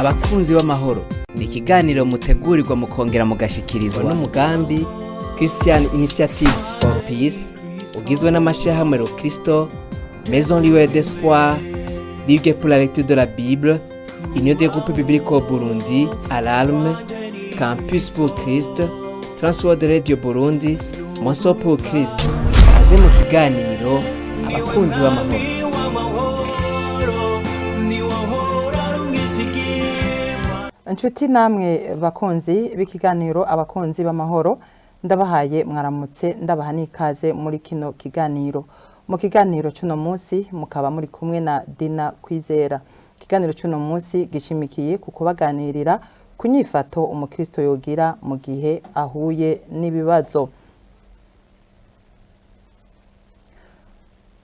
Abakunzi b'amahoro ni ikiganiro mutegurirwa mukongera mugashikirizwa n'umugambi Christian Initiative for Peace, ugizwe n'amashyirahamwe Rokristo, Maison Lueur d'Espoir, Ligue pour la lecture de la Bible, Union des groupes bibliques au Burundi, Alarme, Campus pour Christ, Transworld Radio Burundi, Moso pour Christ. Kaze mu kiganiro Abakunzi b'amahoro. Inshuti namwe bakunzi b'ikiganiro Abakunzi b'Amahoro, ndabahaye mwaramutse, ndabaha n'ikaze muri kino kiganiro. Mu kiganiro cy'uno munsi mukaba muri kumwe na Dina Kwizera. Ikiganiro cy'uno munsi gishimikiye ku kubaganirira ku nyifato umukristo yogira mu gihe ahuye n'ibibazo.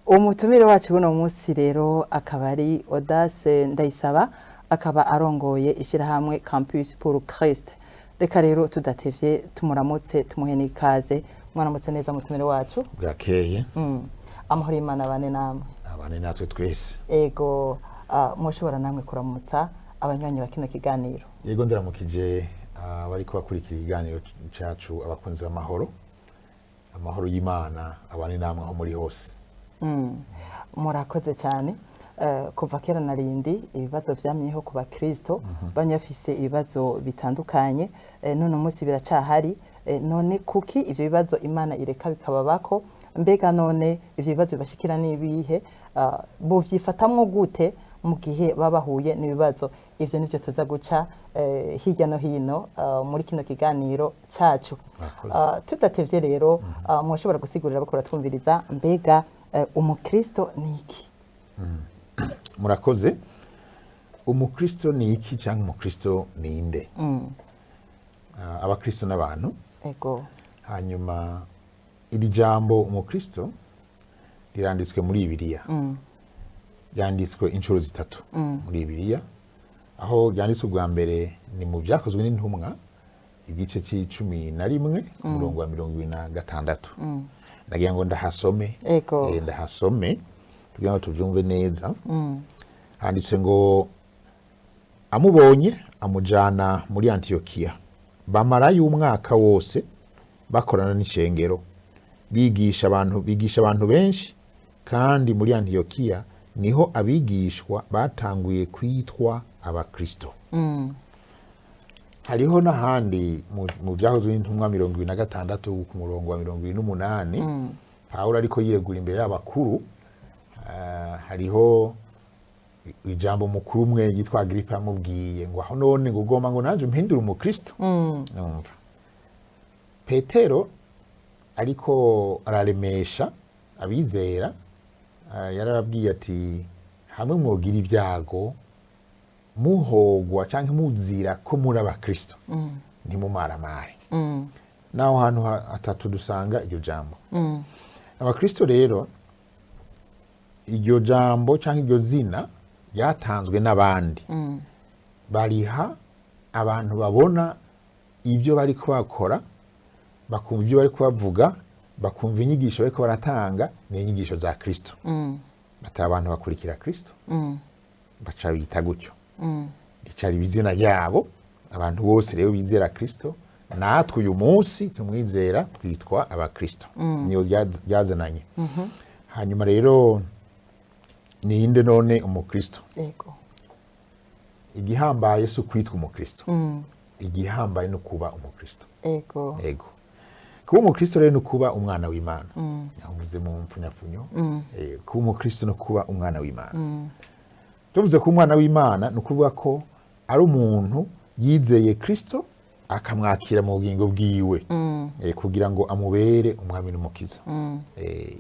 Umutumire wacu buno munsi rero akaba ari Audace Ndayisaba, akaba arongoye ishyirahamwe Campus pour Christ. Reka rero tudatevye tumuramutse, tumuhe n'ikaze. Mwaramutse neza, mutumire wacu? Bwakeye. Amahoro y'Imana bane namwe. Abane natwe twese. Ego, mushobora namwe kuramutsa abanywanyi ba kino kiganiro. Yego, ndaramukije abariko bakurikira ikiganiro cacu Abakunzi b'Amahoro. Amahoro y'Imana abane namwe aho muri hose. Murakoze cyane. Kuva kera na rindi ibibazo vyamyeho ku bakristo, banyafise ibibazo bitandukanye. None umunsi biracahari. None kuki ivyo bibazo Imana ireka bikababako? Mbega none ivyo bibazo bibashikira n'ibihe? Bovyifatamwo gute mu gihe baba bahuye n'ibibazo? Ivyo nivyo tuza guca hirya no hino muri kino kiganiro cacu. Murakoze. Tudatevye rero, mwoshobora gusigurira bakora twumviriza, mbega umukristo ni iki? Murakoze. Umukristo ni iki cyangwa umukristo ni inde? Abakristo n'abantu. Hanyuma iri jambo umukristo riranditswe muri Bibiliya, ryanditswe inshuro zitatu muri Bibiliya. Aho ryanditswe ubwa mbere ni mu Byakozwe n'Intumwa, igice cya 11, ku murongo wa 26. Nagira ngo ndahasome. Ndahasome kugira ngo tubyumve neza. Handitse ngo: "Amubonye amujana muri Antiyokiya, bamarayo umwaka wose bakorana n'ishengero, bigisha abantu benshi. Kandi muri Antiyokiya niho abigishwa batanguye kwitwa abakristo." Hariho n'ahandi mu Byakozwe n'Intumwa 26, ku murongo wa 28, Pawulo ariko yiregura imbere y'abakuru. Hariho ijambo mukuru umwe yitwa Agiripa yamubwiye ngo: "Aho none ngo ugomba ngo nanje umpindure umukristo?" Numva Petero ariko araremesha abizera, yarababwiye ati: "Hamwe mwogira ibyago muhogwa canke muzira ko muri abakristo, ntimumaramare." Naho hantu hatatu dusanga iryo jambo abakristo. Rero iryo jambo canke iryo zina ryatanzwe n'abandi, bariha abantu babona ibyo bariko bakora, bakumva ibyo bariko bavuga, bakumva inyigisho bariko baratanga ni inyigisho za Kristo, bati abantu bakurikira Kristo, baca bita gutyo, ricara izina ryabo. Abantu bose rero bizera Kristo, natwe uyu munsi tumwizera, twitwa abakristo, niyo ryazananye. Hanyuma rero ninde none umukristo? Igihambaye si ukwitwa umukristo, igihambaye ni ukuba umukristo. Ego, kuba umukristo rero ni ukuba umwana w'Imana. Yavuze mu mpfunyapfunyo, kuba umukristo no kuba umwana w'Imana. Tuvuze ko umwana w'Imana ni ukuvuga ko ari umuntu yizeye Kristo, akamwakira mu bugingo bwiwe, kugira ngo amubere umwami n'umukiza.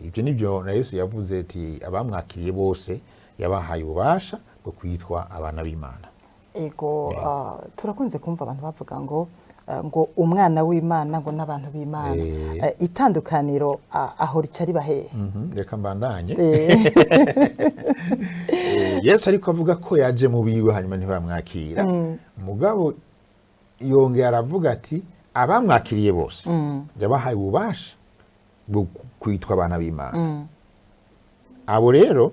Ibyo nibyo na Yesu yavuze ati abamwakiriye bose yabahaye ububasha bwo kwitwa abana b'Imana. Ego, turakunze kumva abantu bavuga ngo umwana w'Imana, ngo n'abantu b'Imana. Itandukaniro aho rica riba hehe? Reka mbandanye. Yesu ariko avuga ko yaje mu biwe, hanyuma ntibamwakira. Mugabo yongera aravuga ati abamwakiriye bose yabahaye ububasha bwo kwitwa abana b'Imana. Abo rero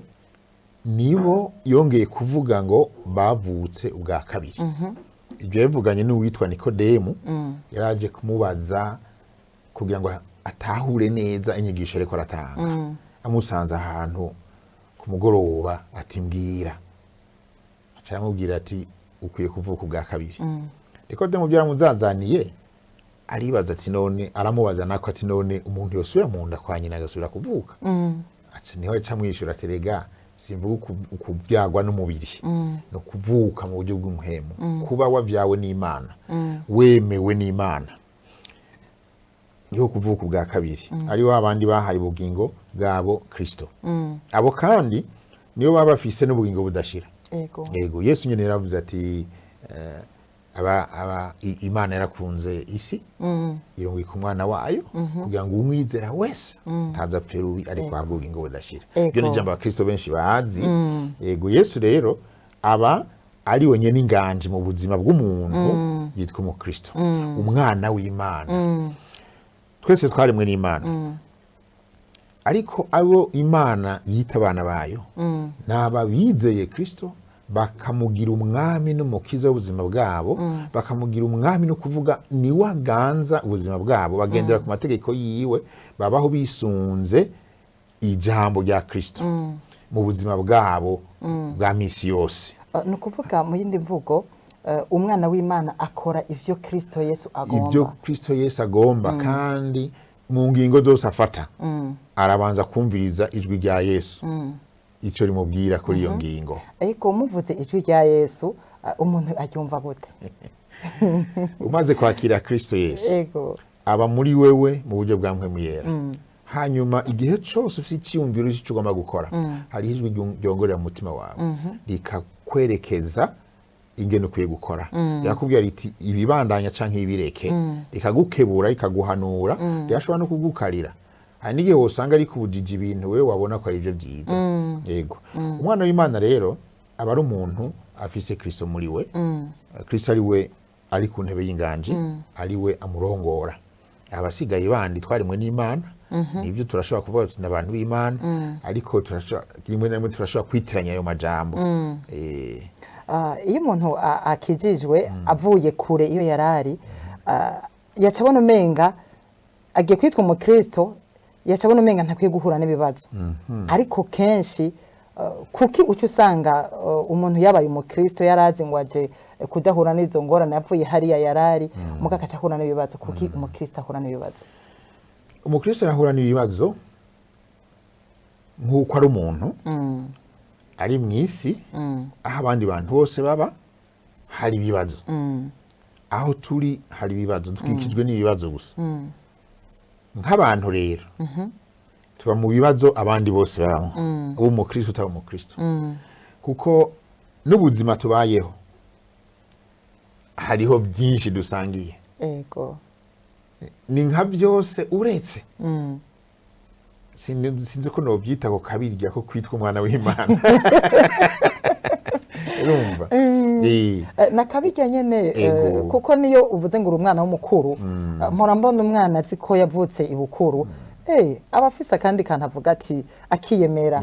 Nibo yongeye kuvuga ngo bavutse ubwa kabiri. Ibyo yabivuganye n'uwitwa Nikodemu, yaraje kumubaza kugira ngo atahure neza inyigisho ariko aratanga. Amusanze ahantu ku mugoroba, ati: "Mbwira." Aca aramubwira ati: "Ukwiye kuvuka ubwa kabiri." Nikodemu byaramuzazaniye, aribaza ati: "None," aramubaza nako ati: "None umuntu yosubira mu nda kwa nyina agasubira kuvuka?" Aca niho aca amwishyura ati: "Rega simvuga ukuvyagwa n'umubiri, no kuvuka mu buryo bw'umuhemu, kuba wavyawe n'Imana, wemewe n'Imana, niho kuvuka ubwa kabiri." Ari wa bandi bahaye ubugingo bwabo Kristo, abo kandi nibo baba bafise n'ubugingo budashira. Yego, Yesu nyine yaravuze ati aba Imana yarakunze isi, irungika umwana wayo kugira ngo umwizera wese ntaza apfe rubi, ariko ahabwe ubugingo budashira. Ibyo ni ijambo abakristo benshi bazi. Yego, Yesu rero aba ari we nyene inganji mu buzima bw'umuntu yitwa umukristo, umwana w'Imana. Twese twaremwe n'Imana, ariko abo Imana yita abana bayo ni aba bizeye Kristo, bakamugira umwami n'umukiza w'ubuzima bwabo, bakamugira umwami no kuvuga niwe aganza ubuzima bwabo, bagendera ku mategeko yiwe, babaho bisunze ijambo rya Kristo mu buzima bwabo bwa misi yose. Ni ukuvuga mu yindi mvugo, umwana w'Imana akora ivyo Kristo Yesu agomba. Ibyo Kristo Yesu agomba, kandi mu ngingo zose afata arabanza kumviriza ijwi rya Yesu icyo rimubwira kuri iyo ngingo. Ariko muvuze ijwi rya Yesu, umuntu aryumva gute? Umaze kwakira Kristo Yesu, aba muri wewe mu buryo bwa Mpwemu Yera. Hanyuma igihe cyose ufite icyiyumviro cy'icyo ugomba gukora, hariho ijwi ryongorera mu mutima wawe, rikakwerekeza ingene ukwiye gukora. Rirakubwira riti: "Ibibandanya canke ibireke." Rikagukebura, rikaguhanura, rirashobora no kugukarira. Hari n'igihe wosanga ari kubujija ibintu wewe wabona ko ari byo byiza. Yego, umwana w'Imana rero aba ari umuntu afise Kristo muri we, Kristo ari we ari ku ntebe y'inganji, ari we amurongora. Abasigaye bandi twarimwe n'Imana, nibyo, turashobora kuvuga tuti n'abantu b'Imana, ariko rimwe na rimwe turashobora kwitiranya ayo majambo. Ah, iyo umuntu akijijwe avuye kure iyo yarari, yaca abona umenga agiye kwitwa umukristo, yaca abona umenga ntakwiye guhura n'ibibazo. Ariko kenshi, kuki uca usanga umuntu yabaye umukristo yarazi ngo aje kudahura n'izo ngorane, avuye hariya yarari, muga agaca ahura n'ibibazo? Kuki umukristo ahura n'ibibazo? Umukristo arahura n'ibibazo nk'uko ari umuntu ari mu isi, aho abandi bantu bose baba hari ibibazo. Aho turi hari ibibazo, dukikijwe n'ibibazo gusa. Nk'abantu rero tuba mu bibazo abandi bose babamo, uba umukristo, utaba umukristo, kuko n'ubuzima tubayeho hariho byinshi dusangiye. Ni nka byose, uretse sinzi ko nobyita ko kabirya ko kwitwa umwana w'Imana, urumva. Nakabirya nyene, kuko niyo uvuze ngo uri umwana w'umukuru, mpora mbona umwana azi ko yavutse ibukuru, aba afise akandi kantu avuga ati akiyemera.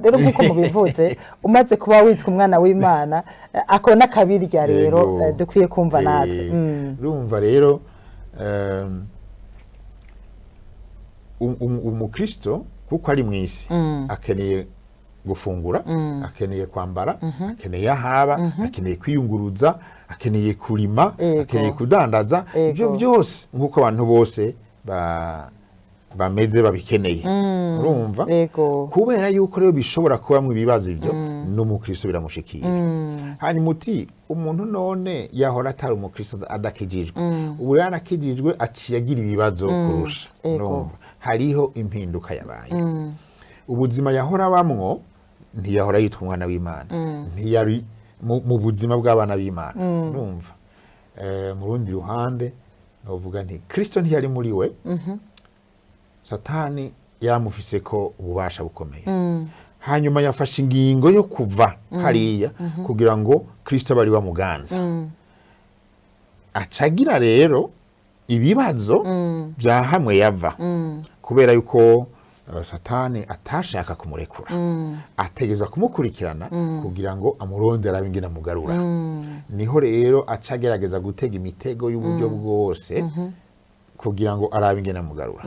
Rero nk'uko mubivuze, umaze kuba witwa umwana w'Imana, ako n'akabirya rero dukwiye kumva natwe. Urumva rero, umukristo kuko ari mu isi, akeneye gufungura, akeneye kwambara, akeneye ahaba, akeneye kwiyunguruza, akeneye kurima, akeneye kudandaza. Ibyo byose nk'uko abantu bose bameze babikeneye, urumva. Kubera yuko rero bishobora kubamwo ibibazo, ibyo n'umukristo biramushikira. Hanyuma uti umuntu none yahora atari umukristo, adakijijwe, ubu rero arakijijwe, aciye agira ibibazo kurusha. Urumva hariho impinduka yabaye. Ubuzima yahora abamwo, ntiyahora yitwa umwana w'Imana, ntiyari mu buzima bw'abana b'Imana. Urumva, mu rundi ruhande novuga nti Kristo ntiyari muri we, Satani yaramufise ko ububasha bukomeye. Hanyuma yafashe ingingo yo kuva hariya kugira ngo Kristo abe ari we amuganza. Acagira rero ibibazo bya hamwe yava, kubera yuko Satani atashaka kumurekura, ategerezwa kumukurikirana kugira ngo amurondere abe ingene amugarura. Niho rero aca agerageza gutega imitego y'uburyo bwose kugira ngo arabe ingene amugarura.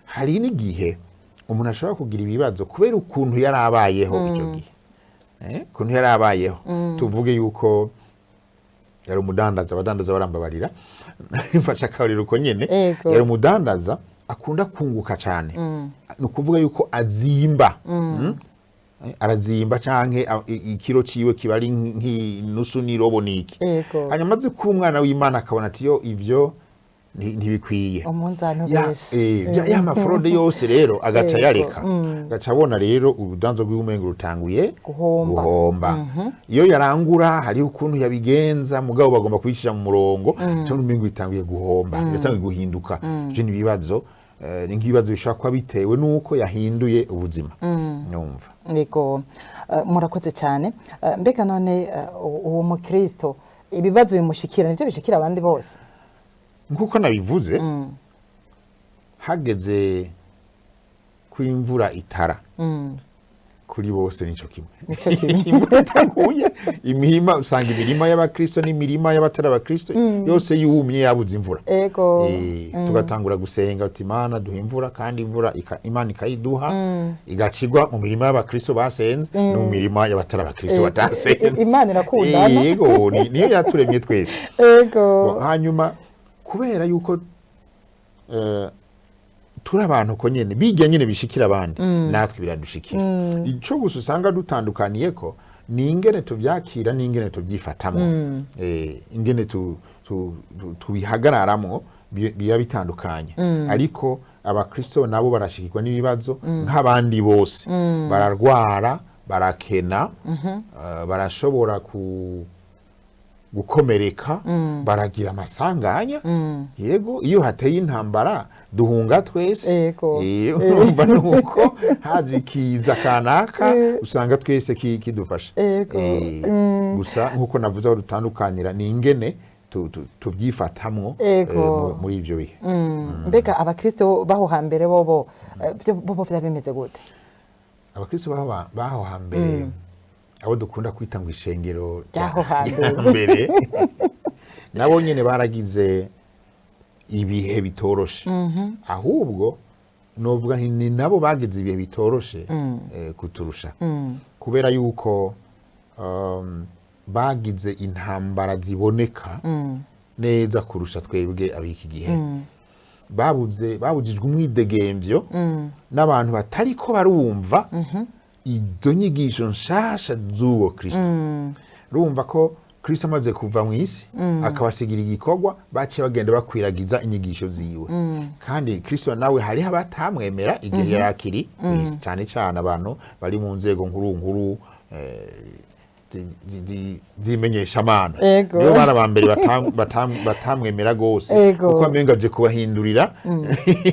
Hari n'igihe umuntu ashobora kugira ibibazo kubera ukuntu yari abayeho icyo gihe. Ukuntu yari abayeho, tuvuge yuko yari umudandaza, abadandaza barambabarira, mfashe akarorero uko nyene. Yari umudandaza akunda kunguka cyane, ni ukuvuga yuko azimba. Arazimba canke ikiro ciwe kiba ari nk'inusu n'irobo niki. Hanyuma azi kuba umwana w'Imana, akabona ati yo ivyo ntibikwiye. Umunzani Ya, ubeshe. Ya ma fraude yose rero agaca yareka, agaca abona rero urudanzo rw'umengo rutanguye Guhomba. Guhomba. Iyo yarangura hariho ukuntu yabigenza, mugabo bagomba kubicisha mu murongo, cyangwa umengo itanguye guhomba, biratanguye guhinduka. Ivyo ni ibibazo, ni nk'ibibazo bishobora kuba bitewe n'uko yahinduye ubuzima, numva. Yego. Murakoze cyane. Mbega none uwo mukristo ibibazo bimushikira nivyo bishikira abandi bose? Nk'uko nabivuze, hageze ko imvura itara kuri bose nico kimwe. Nico kimwe. Imvura itaguye, imirima, usanga imirima y'abakristo n'imirima y'abatari abakristo yose yumye, yabuze imvura. Tugatangura gusenga uti Imana duha imvura, kandi imvura Imana ikayiduha, igacigwa mu mirima y'abakristo basenze no mu mirima y'abatari abakristo batasenze. Imana irakundana. Yego, niyo yaturemye twese. Bo, hanyuma kubera yuko turi abantu ko nyene bijya nyene bishikira abandi, natwe biradushikira. Ico gusa usanga dutandukaniye ko ni ingene tuvyakira n'ingene tubyifatamwo, ingene tubihagararamwo biba bitandukanye. Ariko abakristo nabo barashikirwa n'ibibazo nk'abandi bose, bararwara, barakena, barashobora ku gukomereka, baragira amasanganya. Yego, iyo hateye intambara duhunga twese. Urumva nuko haje ikiza kanaka, usanga twese kidufasha. Gusa nkuko navuze, aho dutandukanira ni ingene tubyifatamwo muri ivyo bihe. Mbega abakristo baho hambere bobo bobo vyari bimeze gute? Abakristo baho hambere, abo dukunda kwita ngo ishengero Ryaho hambere. Hambere, nabo nyene baragize ibihe bitoroshe. Ahubwo novuga nti ni nabo bagize ibihe bitoroshe kuturusha, kubera yuko bagize intambara ziboneka neza kurusha twebwe ab'iki gihe. Babujijwe umwidegemvyo n'abantu batariko barumva izo nyigisho nshasha z'uwo Kristo. Urumva ko Kristo amaze kuva mu isi akabasigira igikorwa, baciye bagenda bakwiragiza inyigisho ziwe. Kandi Kristo nawe hariho abatamwemera igihe yari akiri mu isi, cyane cyane abantu bari mu nzego nkuru nkuru z'imenyeshamana. Nibo bari aba mbere batamwemera gose, kuko amenga aje kubahindurira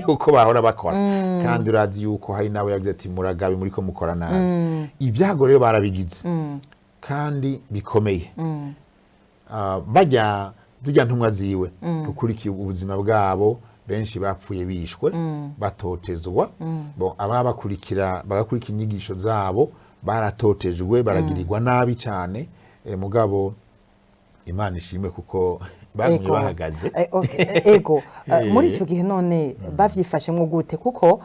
uko bahora bakora. Kandi urazi yuko hari nawe yagize ati muragabe muriko mukora nabi. Ibyago rero barabigize kandi bikomeye. Bajya zirya ntumwa ziwe, ukurikiye ubuzima bwabo, benshi bapfuye bishwe, batotezwa. Bo ababakurikira bagakurikira inyigisho zabo baratotejwe, baragirirwa nabi cyane. Mugabo Imana ishimwe kuko bagumye bahagaze. Okay, ego. Muri ico gihe none bavyifashemwo gute? Kuko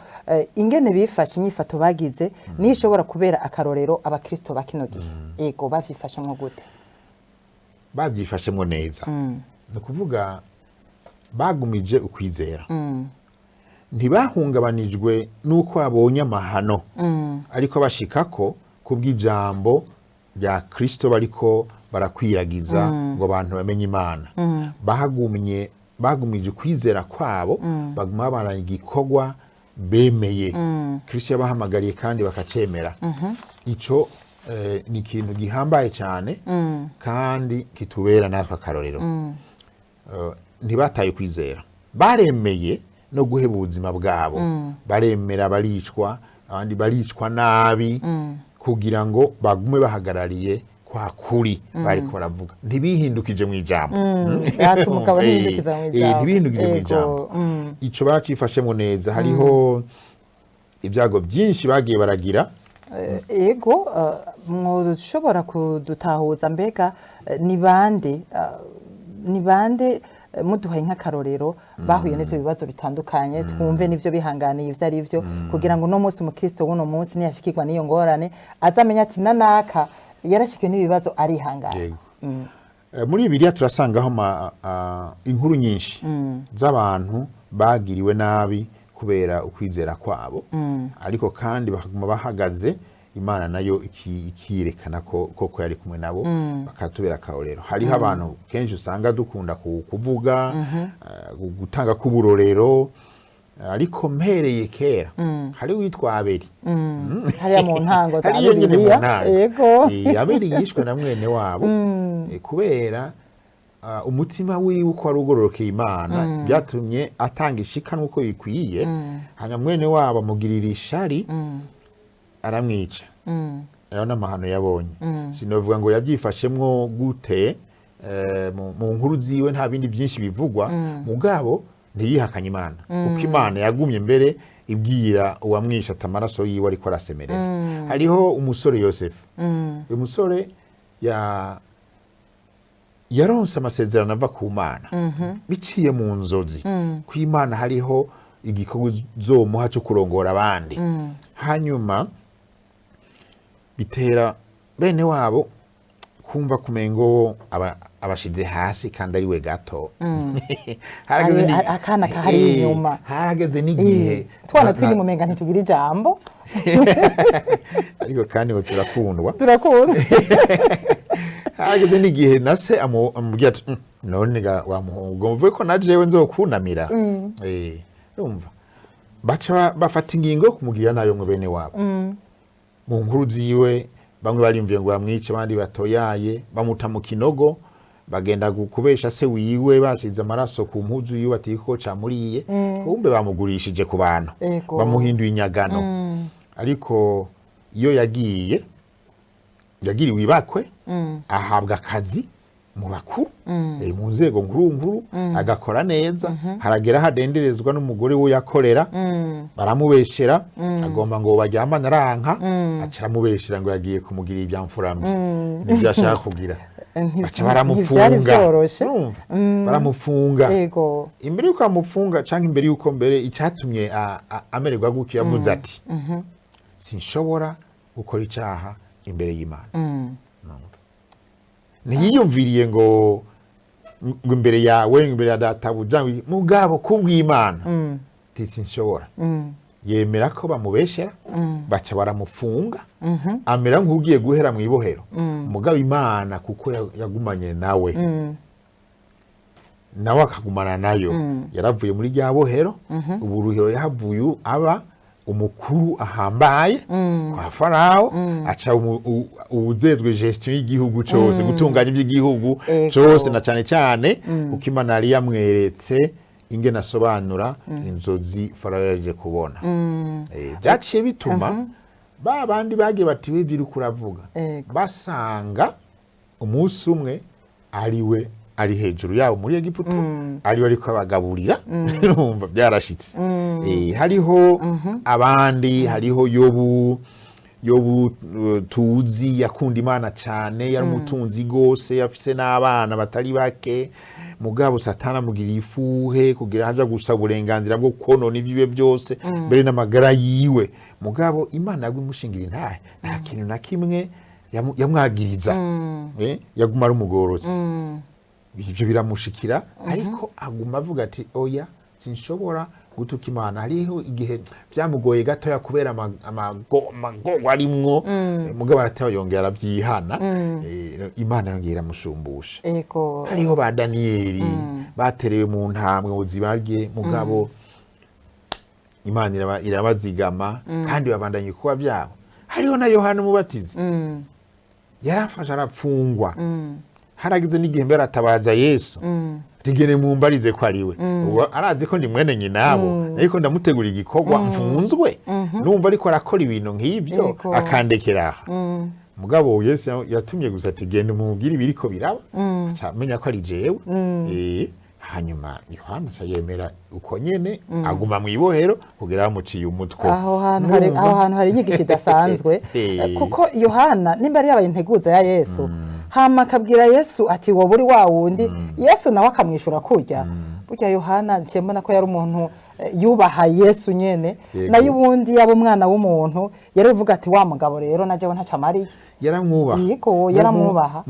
ingene bifashe, inyifato bagize niyo ishobora kubera akarorero abakristo ba kino gihe. Ego, bavyifashemwo gute? Babyifashemwo neza, ni ukuvuga bagumije ukwizera, ntibahungabanijwe n'uko babonye amahano, ariko bashikako kubw'ijambo rya Kristo bariko barakwiragiza ngo abantu bamenye Imana. Bagumije ukwizera kwabo, baguma babaranya igikorwa bemeye Kristo yabahamagariye kandi bakacemera. Ico ni ikintu gihambaye cyane kandi kitubera natwe akarorero. Ntibataye kwizera, baremeye no guheba ubuzima bwabo, baremera baricwa, abandi baricwa nabi, kugira ngo bagume bahagarariye kwa kuri bariko baravuga, ntibihindukije mu ijambo. Ati umugabo ntiyihindukiza mu ijambo. Ntibihindukije mu ijambo. Ico baracifashemo neza. Hariho Ibyago byinshi bagiye baragira. Ego, mwoshobora kudutahuza mbega ni bande, muduhaye nk'akarorero, bahuye n'ivyo bibazo bitandukanye, twumve n'ivyo bihanganiye ivyo ari vyo, kugira ngo uno munsi umukristo w'uno munsi niyashikirwa n'iyo ngorane azamenye ati nanaka yarashikiwe n'ibibazo arihangana. Yego. Muri Bibiliya turasangaho inkuru nyinshi z'abantu bagiriwe nabi kubera ukwizera kwabo, ariko kandi bakaguma bahagaze, Imana nayo ikiyerekana ko koko yari kumwe nabo, bakatubera akarorero. Hariho abantu kenshi usanga dukunda kuvuga, gutanga k'uburorero, ariko mpereye kera hari uwitwa Abeli. Hariya mu ntango za Hariya nyine mu Bibiliya. ntango. Abeli yishwe na mwene wabo, kubera umutima wiwe uko wari ugororokeye Imana, byatumye atanga ishikanwa uko bikwiye, hanyuma mwene wabo amugirira ishari, aramwica. Ayo ni amahano yabonye. Sinovuga ngo yabyifashemwo gute, mu nkuru ziwe nta bindi byinshi bivugwa, mugabo ntiyihakanye Imana, kuko Imana yagumye mbere ibwira uwamwishe ati amaraso yiwe ariko arasemerera. Hariho umusore Yosefu. Uyu musore yaronse amasezerano ava ku Mana biciye mu nzozi, ku Imana hariho igikorwa izomuha cyo kurongora abandi. Hanyuma bitera bene wabo kumva kumengo abashize hasi kandi ari we gato. Harageze Akana kahari inyuma. Harageze n'igihe Twana twiri mu menga ntitugira ijambo. Ariko kandi ngo turakundwa. Turakunda. Harageze n'igihe na se amubwira ati: None ga wa muhungu, mvuge ko na jewe nzokunamira?" Urumva baca bafata ingingo yo kumugirira nabi mwe bene wabo. Mu nkuru ziwe bamwe barimviye ngo bamwice, abandi batoyaye, bamuta mu kinogo, bagenda kubesha se wiwe basize amaraso ku mpuzu yiwe ati ko camuriye, kumbe bamugurishije ku bantu, bamuhinduye inyagano. Ariko iyo yagiye yagiriwe ibakwe, ahabwa akazi mu bakuru, mu nzego nkuru nkuru, agakora neza. Haragera hadenderezwa n'umugore we yakorera, baramubeshera, agomba ngo baryamane aranka, aca aramubeshera ngo yagiye kumugirira ibyamfurambi, nibyo ashaka kugira. Baca Ntivyari baramufunga. vyoroshe. Urumva? Baramufunga. Imbere yuko bamufunga, canke imbere yuko mbere icyatumye amererwa gutyo, yavuze ati: "Sinshobora gukora icaha imbere y'Imana." Numva. Ntiyiyumviriye ngo imbere yawe, ngo imbere ya databuja, mugabo kubw'Imana ati sinshobora. Yemera ko bamubeshera, baca baramufunga, amera nk'ugiye guhera mu ibohero. Mugabo Imana kuko yagumanye nawe, nawe akagumana nayo, yaravuye muri rya bohero. Uburuhiro yahavuye aba umukuru ahambaye kwa Farawo, aca uwujejwe gestion y'igihugu cose, gutunganya iby'igihugu cose, na cane cane kuko Imana yari yamweretse ingene asobanura inzozi Farawo yaje kubona. Byaciye bituma ba bandi bagiye bati: "Wivyo uriko uravuga", basanga umunsi umwe ari we ari hejuru yabo muri Egiputa, ariwe ariko abagaburira. Urumva byarashitse. Hariho abandi, hariho Yobu. Yobu, tuzi yakunda Imana cyane, yari umutunzi gose, yafise n'abana batari bake. Mugabo Satani amugiriye ifuhe kugira haja gusa uburenganzira bwo konona ibyiwe byose, mbere n'amagara yiwe. Mugabo Imana yagwimushingira intahe, nta kintu na kimwe yamwagiriza. Yaguma ari umugorozi. Ivyo biramushikira, ariko aguma avuga ati: "Oya, sinshobora gutuka Imana." Hariho igihe byamugoye gatoya kubera amagorwa arimwo, mugabo arateba, yongera aravyihana. Imana yongera iramushumbusha. Hariho ba Daniyeli baterewe mu ntambwe ngo zibarye, mugabo Imana irabazigama kandi babandanya ibikorwa byabo. Hariho na Yohana Umubatizi, yarafashe arapfungwa. Haragize n'igihe mbere aratabaza Yesu ati: "Gene mumbarize ko ari we." Ubu arazi ko ndi mwene nyinabo, ariko ndamutegura igikorwa mfunzwe, numva ariko arakora ibintu nk'ibyo, akandekera aha. Mugabo Yesu yatumye gusa ati: "Genda umubwire ibiriko biraba", aca amenya ko ari jewe. Hanyuma Yohana aca yemera uko nyene, aguma mu ibohero kugira bamuciye umutwe. Aho hantu hari, Urumva? aho hantu hari inyigisho idasanzwe. Kuko Yohana nimba yari yabaye integuza ya Yesu, hama akabwira Yesu ati: "Wowe uri wa wundi?" Yesu nawe akamwishura kurya. Burya Yohana nciye mbona ko yari umuntu yubaha Yesu nyene. Nayo ubundi yaba umwana w'umuntu yari uvuga ati: "Wa mugabo rero najyewe ntaco amariye." Yaramwubaha. Yego, yaramwubaha.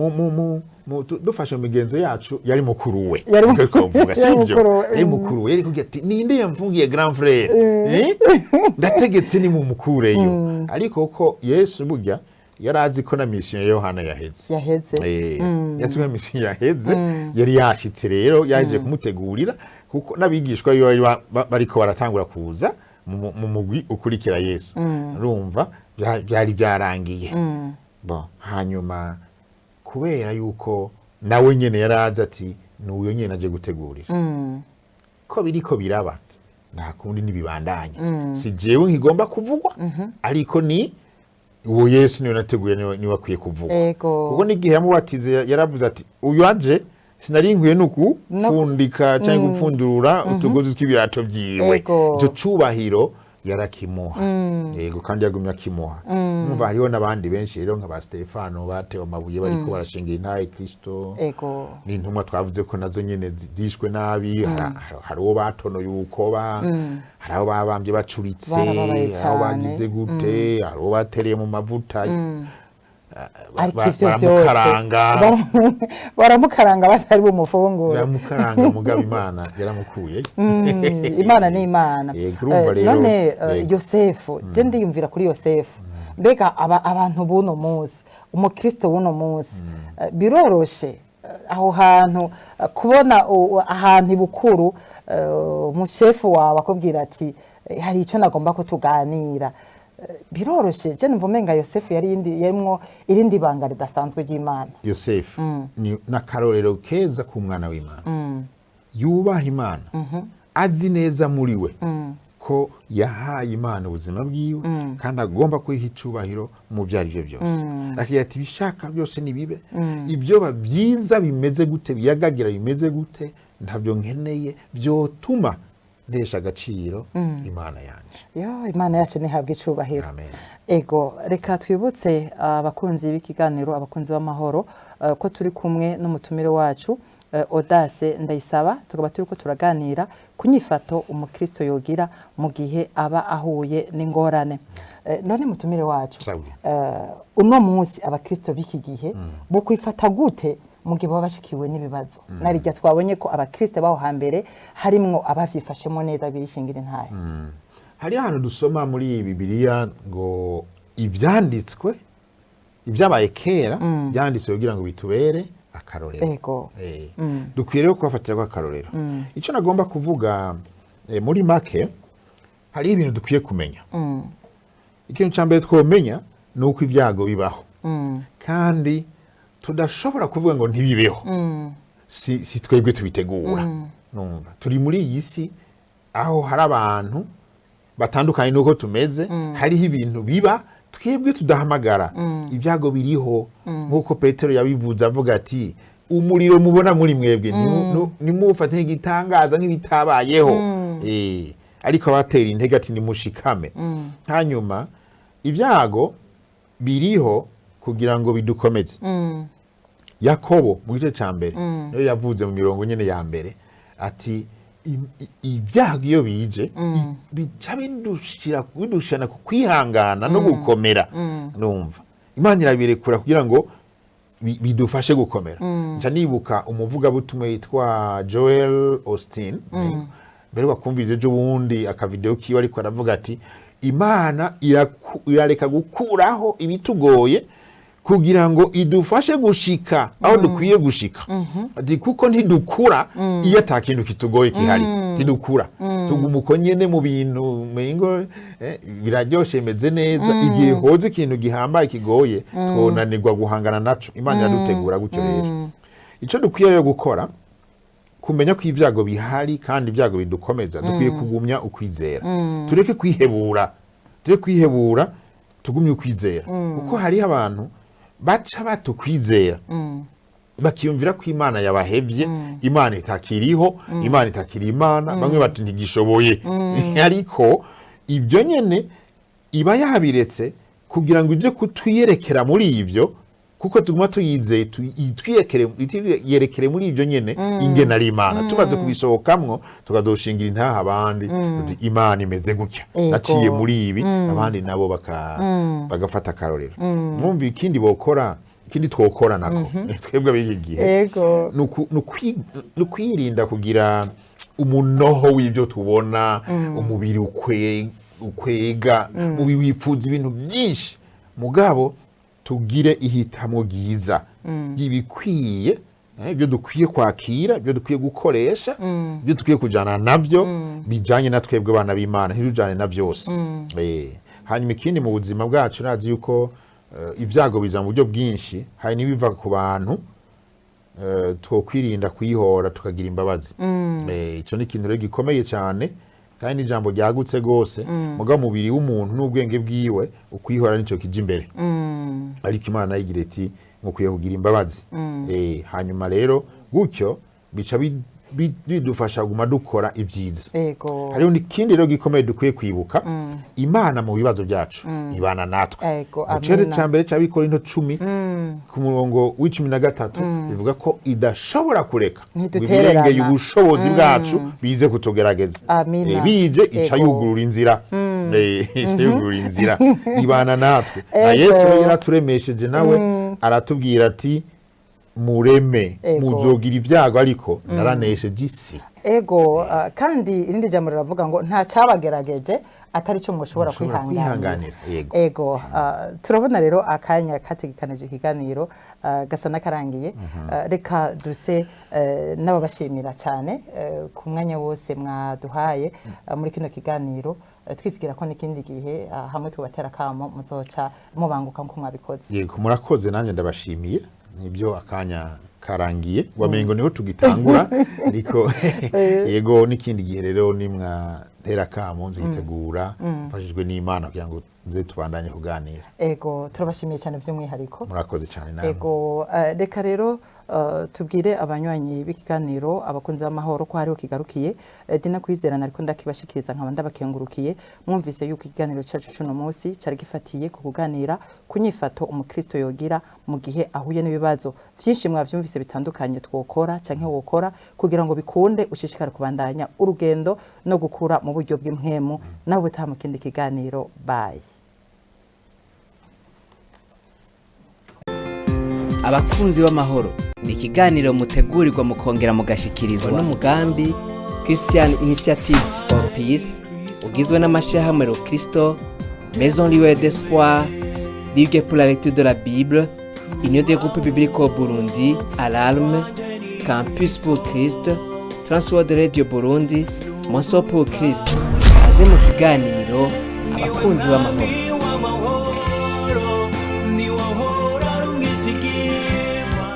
Dufashe mu migenzo yacu, yari mukuru we. Yari Niko twovuga, yari sibyo? mukuru we. Yari mukuru we, yari kugira ati: "Ninde yamfungiye grand frère? Eh? Ndategetse nimumukureyo." Ariko ko Yesu burya yari azi ko na mission ya Yohana yaheze. Yaheze. Yazi ko mission yaheze, yari yashitse rero, yaje kumutegurira, kuko n'abigishwa biwe bari bariko baratangura kuza mu mugwi ukurikira Yesu. Urumva byari byarangiye. Bon, hanyuma kubera yuko nawe nyene yarazi ati: "N'uyo nyene aje gutegurira," ko biriko biraba, nta kundi nibibandanya, si jewe nkigomba kuvugwa, ariko ni uwo Yesu niwe nateguye, niwe akwiye kuvugwa. Kuko n'igihe yamubatize yaravuze ati: "Uyu aje sinari nkwiye no gupfundika cyangwa gupfundurura utugozi tw'ibirato byiwe." Icyo cubahiro yarakimuha, yego, kandi yagumye akimuha. Mwumva hariho n'abandi benshi rero nka ba Stefano batewe amabuye bariko barashingira intahe Kristo. N'intumwa twavuze ko nazo nyene zishwe nabi. Hari uwo batonoye urukoba, hari aho babambye bacuritse, Barababaye hari aho cane. bagize gute, hari uwo batereye mu mavuta, Ariko ivyo byose baramukaranga. Baramukaranga batari bumufungure. Baramukaranga, mugabo Imana yaramukuye. Imana ni Imana. Yego, urumva rero, None yego. Yosefu, je ndiyumvira kuri Yosefu. Mbega abantu b'uno munsi, umukristo w'uno munsi, biroroshe aho hantu kubona ahantu ibukuru, umushefu wawe akubwira ati: "Hari icyo nagomba ko tuganira." Biroroshe? Je numva umenga Yosefu yari yarimwo irindi banga ridasanzwe ry'Imana. Yosefu ni n'akarorero keza k'umwana w'Imana yubaha Imana, azi neza muri we ko yahaye Imana ubuzima bwiwe kandi agomba kwiha icubahiro mu byo ari byo byose, akagira ati: "Ibishaka byose nibibe, ibyo byiza bimeze gute, biyagagira bimeze gute, ntabyo nkeneye byotuma ntesha agaciro Imana yanjye." Yo, Imana yacu ntihabwe icubahiro. Amen. Ego, reka twibutse abakunzi b'ikiganiro, abakunzi b'amahoro, ko turi kumwe n'umutumire wacu Audace Ndayisaba, tukaba turiko turaganira ku nyifato umukristo yogira mu gihe aba ahuye n'ingorane. None mutumire wacu, Sawa. uno munsi abakristo b'iki gihe bo kwifata gute mu gihe baba bashikiwe n'ibibazo? Narirya twabonye ko abakristo baho hambere harimwo abavyifashemo neza birishingira intahe. Hari ahantu dusoma muri Bibiliya ngo ibyanditswe, ibyabaye kera byanditswe kugira ngo bitubere akarorero. Dukwiye rero kubafatira ko akarorero. Icyo nagomba kuvuga muri make, hari ibintu dukwiye kumenya. Ikintu cya mbere twomenya ni uko ibyago bibaho, kandi tudashobora kuvuga ngo ntibibeho. Si twebwe tubitegura. Numva turi muri iyi si aho hari abantu batandukanye n'uko tumeze, hariho ibintu biba twebwe tudahamagara. Ibyago biriho, nk'uko Petero yabivuze avuga ati: "Umuriro mubona muri mwebwe nimufate nk'igitangaza, nk'ibitabayeho." Ariko abatera intege ati: "Nimushikame." Hanyuma ibyago biriho kugira ngo bidukomeze. Yakobo mu gice cya mbere niyo yavuze mu mirongo nyine ya mbere ati: "Ibyago iyo bije bica bidushira ku kwihangana no gukomera." Numva Imana irabirekura kugira ngo bidufashe gukomera. Nca nibuka umuvugabutumwa yitwa Joel Osteen, mbere wakumvise ejo bundi akavideo kiwe, ariko aravuga ati: "Imana irareka gukuraho ibitugoye kugira ngo idufashe gushika aho dukwiye gushika." Ati: "Kuko ntidukura iyo ata kintu kitugoye kihari, ntidukura, tuguma uko nyene mu bintu mengo biraryoshe, bimeze neza. Igihe hoze ikintu gihambaye kigoye, twonanirwa guhangana naco. Imana iradutegura gutyo." Rero ico dukwiye rero gukora, kumenya ko ibyago bihari kandi ibyago bidukomeza, dukwiye kugumya ukwizera, tureke kwihebura, tureke kwihebura, tugumye ukwizera, kuko hariho abantu baca batukwizera. Bakiyumvira ko Imana yabahevye, Imana itakiriho, Imana itakiri Imana. Bamwe bati ntigishoboye. Ariko ibyo nyene iba yabiretse kugira ngo ibyo kutwiyerekera muri ibyo, kuko tuguma tuyizeye, itwiyerekere muri ibyo nyene ingene ari Imana. Tumaze kubisohokamwo, tukadoshingira intaha abandi tuti Imana imeze gutya, naciye muri ibi, abandi nabo bagafata akarorero. Mwumva ikindi bokora, ikindi twokora nako twebwe ab'iki gihe, ni ukwirinda kugira umunoho w'ibyo tubona. Umubiri ukwega, umubiri wifuza ibintu byinshi, mugabo tugire ihitamo ryiza ry'ibikwiye, ibyo dukwiye kwakira, ibyo dukwiye gukoresha, ibyo dukwiye kujyana nabyo bijyanye na twebwe abana b'Imana, ntitujyane na byose. Hanyuma ikindi mu buzima bwacu, urazi yuko ibyago biza mu buryo bwinshi, hari n'ibiva ku bantu. Twokwirinda kuyihora, tukagira imbabazi. Ico ni ikintu rero gikomeye cyane, kandi n'ijambo ryagutse rwose. Mugabo umubiri w'umuntu n'ubwenge bwiwe, ukwihora nico kija imbere, ariko Imana yigira iti mukwiye kugira imbabazi. Hanyuma rero gutyo bica bidufasha kuguma dukora ibyiza. Hariho n'ikindi rero gikomeye dukwiye kwibuka: Imana mu bibazo byacu ibana natwe. Mu cere ca mbere c'Abikorinto 10, ku murongo wa 13, bivuga ko idashobora kureka ngo Ntidutererana. ibirengeye ubushobozi bwacu bize kutugerageza. Amina. Bije ica yugurura inzira. Ica yugurura inzira, ibana natwe. Na Yesu rero yaraturemesheje, nawe aratubwira ati mureme, muzogira ibyago, ariko naranesheje isi. Ego, kandi irindi jambo riravuga ngo nta cyabagerageje atari cyo mushobora Mushobora kwihanganira. kwihanganira, yego. Ego, turabona rero akanya kategekanije ikiganiro gasa n'akarangiye. Reka duse n'ababashimira cyane ku mwanya wose mwaduhaye muri kino kiganiro, twizigira ko n'ikindi gihe hamwe tubatera akamo muzoca mubanguka nk'uko mwabikoze. Yego, murakoze, nanjye ndabashimiye. Nibyo, akanya karangiye, wamengo niho tugitangura, ariko yego, n'ikindi gihe rero nimwantera akamo nzitegura mfashijwe n'Imana kugira ngo nze tubandanye kuganira. Ego, turabashimiye cyane by'umwihariko. Murakoze cyane namwe. Ego, reka rero tubwire abanywanyi b'ikiganiro, abakunzi b'amahoro, ko hariho kigarukiye. Dina Kwizerana ariko ndakibashikiriza, nkaba ndabakengurukiye. Mwumvise yuko ikiganiro cyacu cuno munsi cari gifatiye ku kuganira ku nyifato umukristo yogira mu gihe ahuye n'ibibazo vyinshi. Mwavyumvise bitandukanye twokora canke wokora kugira ngo bikunde ushishikare kubandanya urugendo no gukura mu buryo bw'impwemu. Nawe ubutaha mu kindi kiganiro, bye. Abakunzi b'amahoro ni ikiganiro mutegurirwa mukongera mugashikirizwa n'umugambi Christian Initiatives for Peace, ugizwe n'amashyirahamwe Rokristo, Maison Lieu d'Espoir, Ligue pour la lecture de la Bible, Union des groupes bibliques au Burundi, Alarme, Campus pour Christ, Transworld Radio Burundi, Moso pour Christ. Kaze mu kiganiro abakunzi b'amahoro.